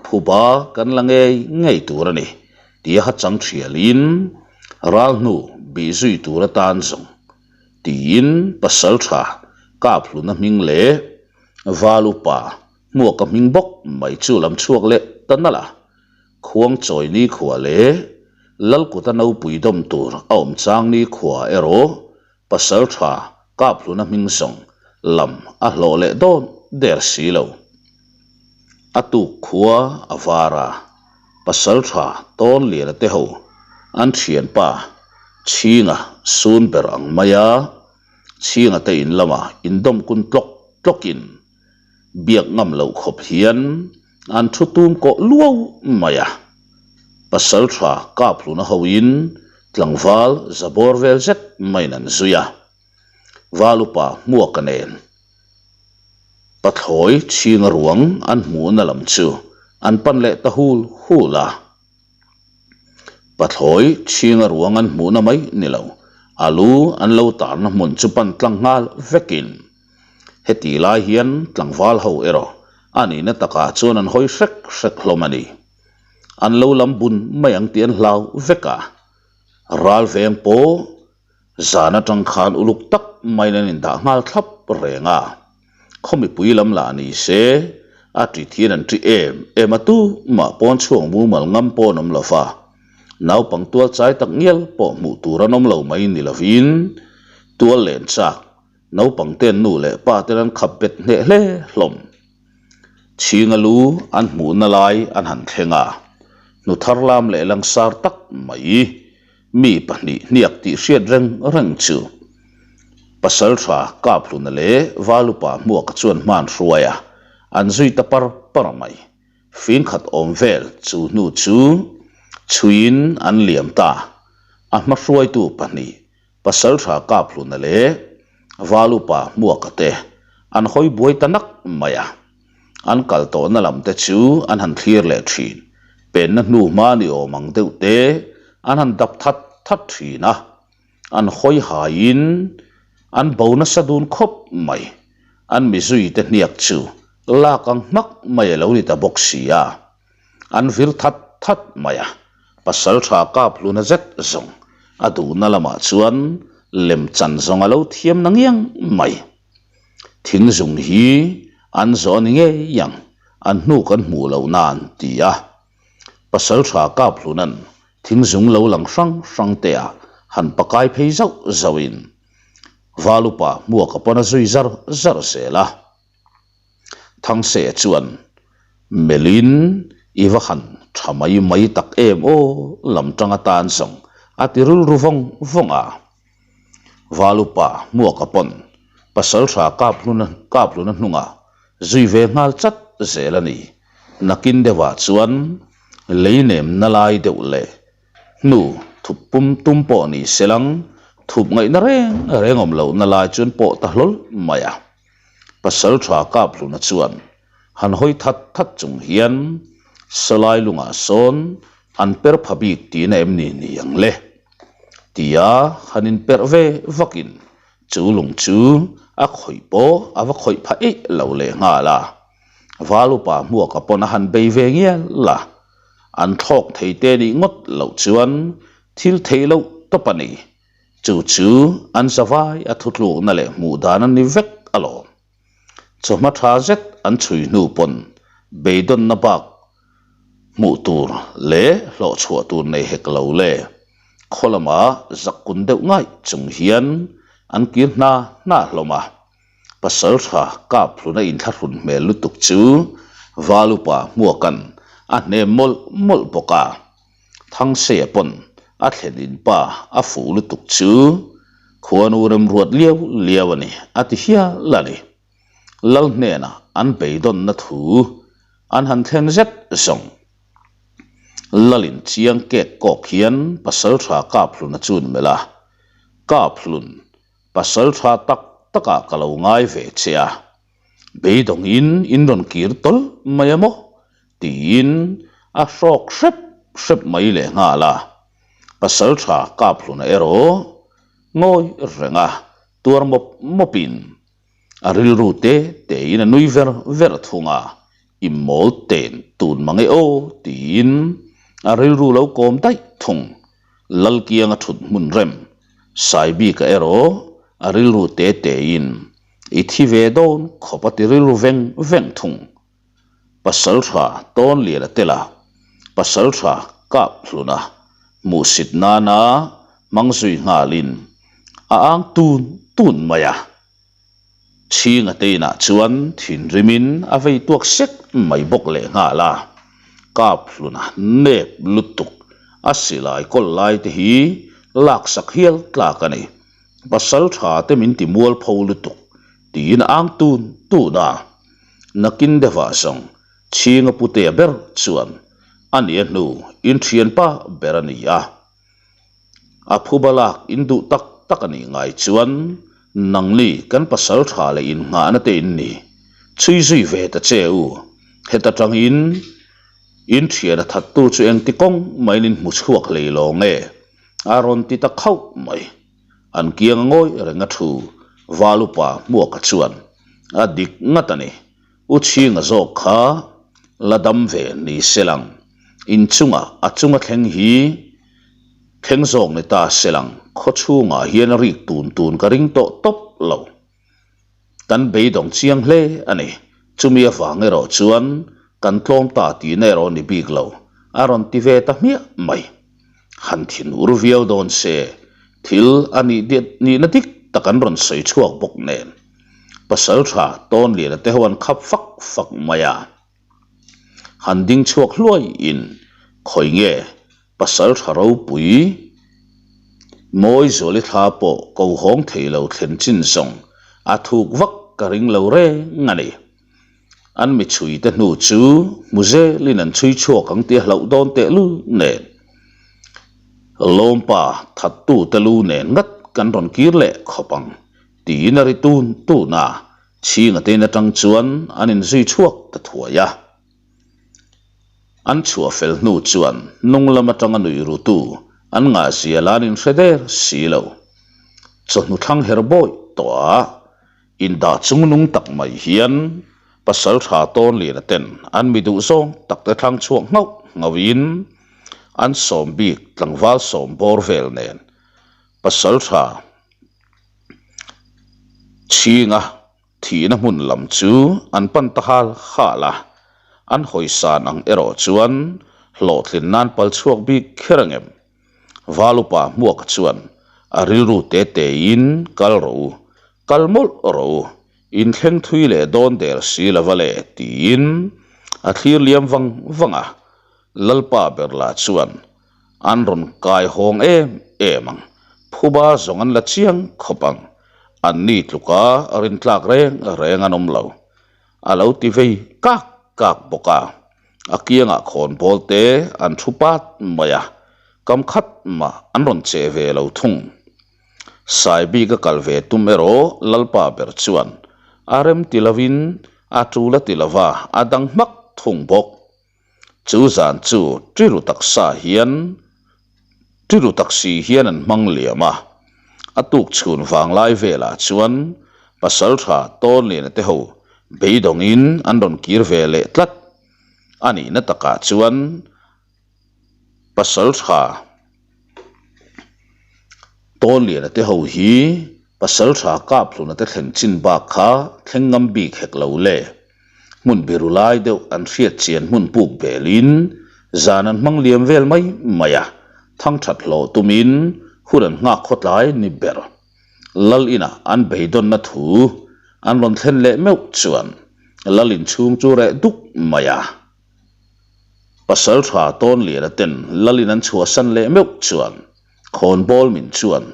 Phuba kan la ngei ngei tur a ni tia ha chang thialin ral hnu bih zui tur atan zawng tiin pasal tha kap hluna hming leh val upa hmuaka hming bawk mai chu lam chhuak leh ta nalh a, khuang chawi ni khua leh Lalkuta nopui dawm tur a awm chang ni khua erawh pasal tha kap hluna hming zawng lam a hlawh leh dawn der si lo. A tuk khua a var a, pasal tha tawn lian a te ho an thianpa Chhinga sun ber ang maia Chhinga te in lama indawm kun tlawk tlawkin biak ngam loh khawp hian an thu tum kawh luau mai a. Pasal tha kap hluna hoin tlangval za bawr vel zet maiin an zui a. Val upa Hmuaka nen pathlawi chhinga ruang an hmuhna lam chu an pan leh ta hul hul a. Pathlawi chhinga ruang an hmuhna mai ni lo, a lu an lo tarna hmun chu pan tlang nghal vekin Heti lai hian tlangval ho erawh a nihna takah chuan an hawi hrek hrek hlawm a ni. An lo lam bun mai ang tih an hlau vek a. Ral veng pawh zan atang khan uluk tak maiin an indah nghal thlap reng a. Khaw mipui lam lah ni se a ṭi thian an ṭi em em a tu mah pawn chhuak mumal ngam pawh an awm lo va. Naupang tual chai tak ngial pawh hmuh tur an awm lo mai ni lovin tual len chak Naupang ten nu leh pa ten an khap bet hneh hle hlawm. Chhinga lu an hmuhna lai an han thleng a, hnu thar lam leh langsar tak mai mi pahnih hniak tih hriat reng reng chu Pasaltha Kaphluna leh Valupa Hmuaka chuan hman hruai a, an zui ta par par mai. Fingkhat awm vel chu hnu chu chhuiin an liam ta, a hmahruaitu pahnih Pasaltha Kaphluna leh Valupa Hmuaka te an hawi buai ta nak mai a, an kal tawhna lam te chu an han thlir leh thin, penna hnu hma ni awm ang deuh te an han dap that that thin a, an hawi haiin an bo nasa dun khawp mai, an mizui te hniak chu lak ang hmak mai a lo ni ta bawk si a. An vir that that mai a, pasal tha kap hluna zet zawng a duhna lamah chuan lem chan zawng a lo thiam na ngiang mai. Thing zung hi an zawh a ni ngei ang, an hnu kan hmuh loh nan ti a. Pasal tha kap hluna'n thing zung lo lang hrang hrang te ah han pakai phei zauh zauhin Valupa hmuaka pawn a zui zar zar zel a. Thangse chuan, Melin, i va han tha mai mai tak em aw, lam tang atan zawng a ti rilru vawng vawng a. Valupa Hmuaka pawn Pasaltha Kaphluna Kaphluna hnungah zui ve nghal chat zel a ni. Nakin deuhah chuan lei nemna lai deuh leh Hnu thup pum tum pawh ni selang thup ngaihna reng reng awm lohna lai chuan pawh ta hlawl mai a. Pasal tha kap hluna chuan han hawi that that chung hian sawlai lungah sawn an per pha bik tihna em ni ni ang le? Tia han inperh ve vakin chu lung chu a khawih pawh a va khawih pha eih lo leh nghal a. Val upa hmuaka pawn a han bei ve ngial a. An thlawk thei te nih ngawt loh chuan thil theih loh tawp a ni. Chu chu an zavai a thutlukna leh hmuh dan a ni vek alawm. Chawhma tha zet an chhui hnu pawn beidawnna bak hmuh tur leh hlawh chhuah tur nei hek lo le. Khaw lamah zak kun deuh ngaih chung hian an kir hna hna hlawm a. Pasal tha kap hluna inthlahrun hmel lutuk chu Valupa hmuaka'n a hnem mawlh mawlh bawk a. Thangseia pawn a thlen in pa a fuh lutuk chu khuanu remruat liau liau a ni a ti hial a ni. Lal hnenah an beidawnna thu an han thleng zet zawng. Lalin chiang kek kawk hian Pasalṭha Kaphluna chu an melh a, Kaphlun, Pasalṭha tak takah ka lo ngai ve che a, beidawngin in rawn kir tawlh mai a maw? tiin a hrawk hrep hrep mai lehnghal a. Pasalṭha Kaphluna erawh ngawi reng a, tuar mawp mawpin a rilru te tein a nui ver ver thung a, I mawl ten tun mang e aw tiin a rilru lo kawm daih thung. Lalkianga thut hmun rem Saibika erawh a rilru te tein i thi ve dawn khawp a ti rilru veng veng thung. Pasaltha Tawnliana tela Pasaltha Kaphluna hmuhsit nana hmang zui nghalin a ang tun tun mai a. Chhinga te inah chuan thinrimin a vei tuak sek mai bawk leh nghal a. Kaphluna nep lutuk a silai kawl lai te hi laksak hial tlak a ni. Pasaltha te min ti mualpho lutuk tiin a ang tun tun a. Nakin deuhah zawng Chhinga putea ber chuan a nia hnu in thianpa ber a ni a. A phuba lak in duh tak tak a nih ngai chuan nangni kan pasal tha leh innghahna te in ni. Chhui zui ve ta che u. Heta tangin in thian a thattu chu engti kawng maiin in hmu chhuak hlei lo nge? A rawn ti ta khauh mai. An kiang a ngawi reng a thu Valupa Hmuaka chuan a dik ngat a ni. U Chhinga zawk kha la dam ve ni se lang, inchunga a chunga thleng hi thleng zawk ni ta se lang, khaw chhungah hian a rik tun tun ka ring tawh tawp lo. Kan beidawng chiang hle a ni. Chumi avang erawh chuan kan tlawm ta tihna erawh ni bik lo, a rawn ti ve ta hmiah mai. Han thin ur viau dawn se, thil a nih nihna dik tak an rawn sawi chhuak bawk nen. Pasal tha Tawnliana te ho an khap fak fak mai a. Han ding chhuak hluai in khawi nge pasal tha ropui Mawizuali thla pawh ko hawng thei lo thlen chin zawng a thuk vak ka ring lo reng a ni. An mi chhui te hnu chu hmu zelin an chhui chhuak ang tih a hlauh dawn tehlul nen. Lawmpa thattu te lu nen ngat kan rawn kir leh khawp ang tiin a ri tun tun a, chhinga te in atang chuan an inzui chhuak ta thuai a. An chhuah fel hnu chuan hnung lam atanga nuih rutu an ngahzia la an inhre der si lo. Chawhnu thlang her bawih tawh a indah chungnung tak mai hian pasal tha Tawnliana ten an mi duh zawng tak te thlang chhuak nghauh nghauhin an sawm bik tlangval sawm bawr vel nen pasal tha Chhinga thihna hmun lam chu an pan ta hal hal a, an hawisan ang erawh chuan hlawhtlin nan pal chhuak bik kher ang em? Valupa Hmuaka chuan a rilru te tein kal rawh u, kal mawlh rawh u, inthleng thui leh dawn der si lova le tiin a thlir liam vang vang a, Lalpa ber lah chuan An rawn kai hawng em em ang. Phuba zawng an la chiang khawp ang. Anni tluka rintlak reng reng an awm lo. A lo ti vei kak kak bawk a. A kiangah khawnbawl te an thu pat mai a, kam khat mah an rawn che ve lo thung. Saibik a kal ve tum erawh Lalpa ber chuan a rem ti lovin a tul a ti lova, a dang hmak thung bawk. Chu zan chu Tiru taksa hian Tiru taksi hian an hmang liam a, a tuk chhun vanglai velah chuan Pasaltha Tawnliana te ho beidawngin an rawn kir ve leh tlat. A nihna takah chuan Pasaltha Tawnliana te ho hi Pasaltha Kaphluna te thleng chin bak kha thleng ngam bik hek lo le. Hmun biru lai deuh an hriat chian hmun puk belin zan an hmang liam vel mai mai a, thang that hlawh tumin hun an nghak khawtlai ni ber. Lal inah an beidawnna thu an rawn thlen leh meuh chuan Lal inchhung chu reh duk mai a. Pasal tha Tawnliana ten Lal in an chhuahsan leh meuh chuan Khawnbawl min chuan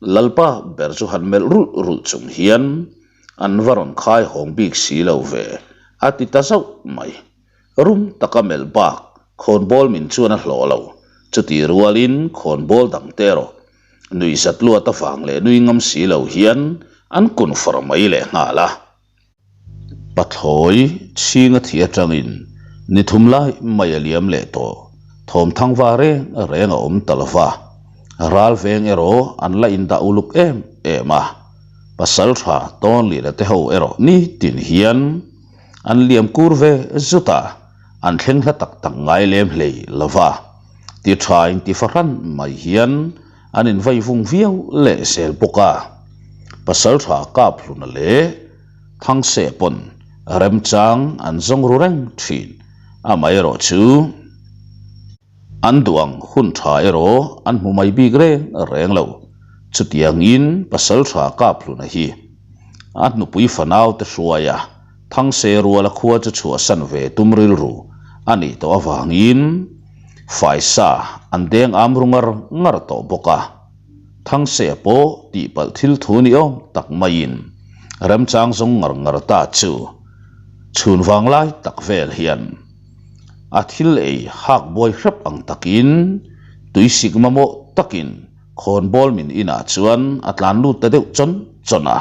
Lalpa ber chu han melh rulh rulh chung hian an va rawn khai hawng bik si lo ve, a ti ta zauh mai. Rum taka melh bak. Khawnbawl min chuan a hlawh lo. Chutih rualin khawnbawl dangte erawh nuihzat luat avang leh nui ngam si lo hian an kun far mai leh nghal a. Pathlawi chhinga thi atangin ni thum lai mai a liam leh tawh. Thawmthang va reng reng a awm ta lova, ral veng erawh an la indah uluk em em a. Pasaltha Tawnlina te ho erawh nitin hian an liam kur ve zut a, an thleng hla tak tak ngai lem hlei lova. Ti tha inti fahran mai hian an invai vung viau leh zel bawk a. Pasaltha Kaphluna leh Thangse pawn remchang an zawng ru reng thin. Amaherawhchu, an duh ang hun tha erawh an hmu mai bik reng reng lo. Chutiangin Pasaltha Kaphluna hi a hnupui fanaute hruaia Thangse ruala khua chu chhuahsan ve tum rilru a nih tawh avangin faisa an deng am ru ngar ngar tawh bawk a. Thangse pawh tihpalh thil thu ni awm tak maiin remchang zawng ngar ngar ta chu chhun vanglai tak vel hian a thil ei hak buai hrep ang takin tuisik mamawh takin Khawnbawl min inah chuan a tlan lut ta deuh chawn chawn a.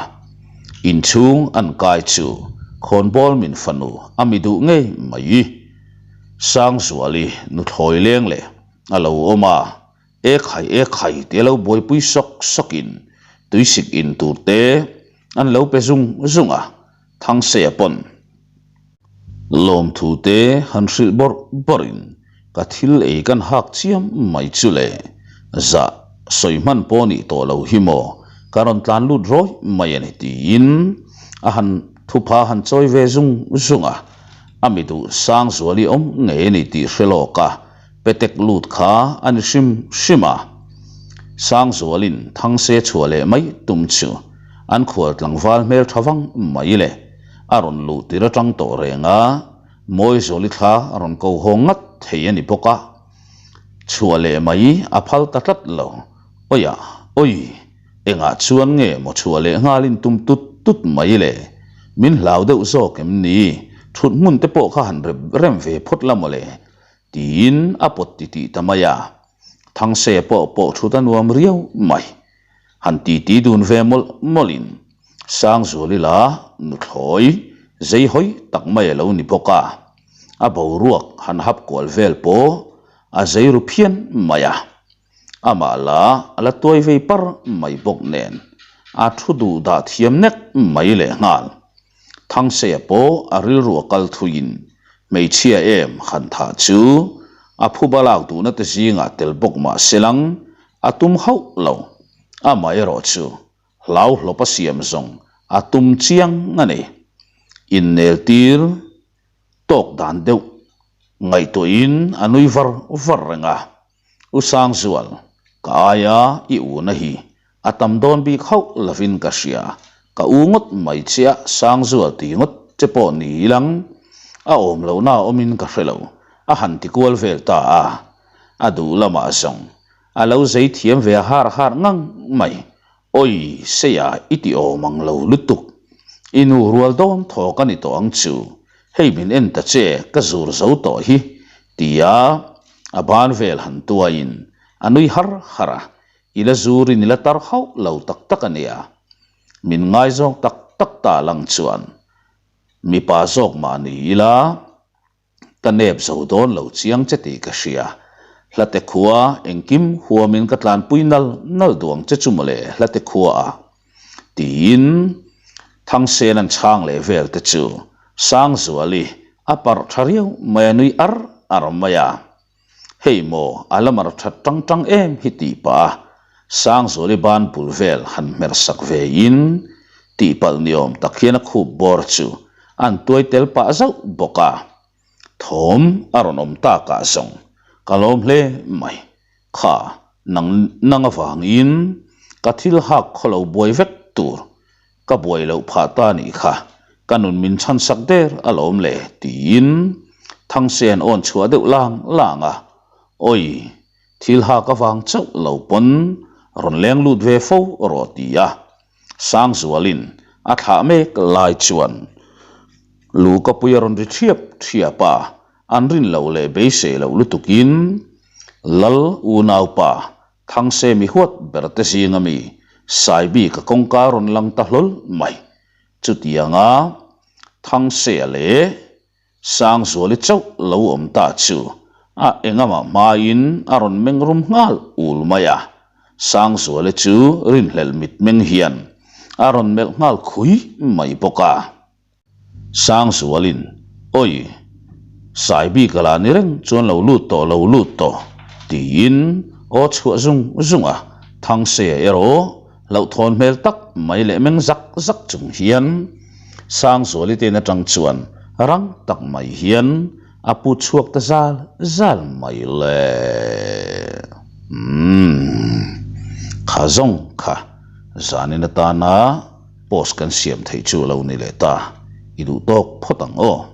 Inchhung an kai chu khawnbawl min fanu a mi duh ngei mai. Sangzuali nuthlawi leng leh a lo awm a, E khai e khai tia lo buaipui sawk sawkin tuisik in tur te an lo pe zung zung a, Thangseia pawn lawmthu te han hrilh bawrh bawrhin ka thil ei kan hak chiam mai chu le, zah sawi hman pawh nih tawh lo hi maw ka rawn tlan lut rawi mai a ni tiin a han thupha han chawi ve zung zung a, a mi duh Sangzuali awm ngei a ni tih hre lawk a. Petek lut kha a ni hrim hrim a, Sangzualin Thangse chhuah leh mai tum chu an khual tlangval hmel tha vang mai le. A rawn luh tir atang tawh reng a, Mawizuali thla a rawn ko haw ngat thei a ni bawk a, chhuah leh mai a phal ta tlat lo. Awiah, awi! Engah chuan nge maw chhuah leh nghalin tum tut tut mai le? Min hlau deuh zawk em ni? Thut hmun te pawh kha han rem rem ve phawt la maw le? Tiin a pawt titih ta mai a, Thangse pawh pawh thut a nuam riau mai. Han titi dun ve mawlh mawlhin Sangzuali la nuthlawi zei hawi tak mai a lo ni bawk a, a boruak han hap kual vel pawh a zei ru phian mai a. Amah la a la tuai vei par mai bawk nen a thu duh dah thiam nek mai lehnghal. Thangseia pawh a rilru a kal thuiin hmeichhia em han thah chu a phuba lak duhna te zingah tel bawk mah se lang a tum hauh lo. Amaherawh chu hlau hlawp a siam zawng a tum chiang a ni. Innel tir tawk dan deuh ngaihtuahin a nui var var reng a. U Sangzual, ka aia i una hi a tam dawn bik hauh lovin ka hria, ka u ngawt mai che a Sangzual ti ngawt che pawh ni ilang, a awm lohna awmin ka hre lo, a han ti kual vel ta a, a duh lamah zawng a lo zei thiam ve a har har ngang mai, Awi, Seia i ti awm ang lo lutuk, i nu rual dawn thaw ka ni tawh ang chu, hei min en ta che ka zur zo tawh hi, tia a ban vel han tuaiin a nui har har a, i la zurin i la tar hauh lo tak tak a nia. Min ngaizawng tak tak ta lang chuan mipa zawk mah ni ila, Ka nep zo dawn lo chiang che tih ka hria. Hlate khua engkim huamin ka tlanpui nal nal duang che chu mawle hlate khua a. Tiin Thangsen an chhang leh vel te chu Sangzuali a parh tha riau mai a nui ar ar mai a. Hei maw a la mar that tang tang em hi tih pah a Sangzuali ban bul vel han hmer sak ve in tihpalh ni awm tak hian a khup bawr chu an tuai tel pah zauh bawk a. Thawm a rawn awm tak ah zawng ka lawm hle mai. Kha nang nang avangin ka thil hak khaw lo buai vek tur ka buai loh phah ta nih kha, ka nun min chhan sak der alawm le tiin Thangsen awn chhuah deuh lang lang a, Awi, thil hak avang chauh lo pawn rawn leng lut ve fo rawh ti a, Sangzualin a thlah mek lai chuan lu ka pui a rawn ri thiap thiap a. An rin loh leh beisei loh lutukin Lal unaupa Thangsemi huat ber te zinga mi Saibika kawngka rawn lang ta hlawl mai. Chutianga Thangsea leh Sangzuali chauh lo awm ta chu a engamah hmain a rawn meng rum nghal ul mai a. Sangzuali chu rinhlelh mitmeng hian a rawn melh nghal khui mai bawk a. Sangzualin, Awi! Saibika lah ni reng chuan lo lut tawh lo lut tawh, tiin aw chhuah zung zung a. Thangseia erawh hlauhthawn hmel tak mai leh meng zak zak chung hian Sangzuali te in atang chuan rang tak mai hian a pu chhuak ta zal zal mai le. Umm. Kha zawng kha zanin atana. Post kan siam theih chu a lo ni leh ta, i duh tawk phawt ang aw.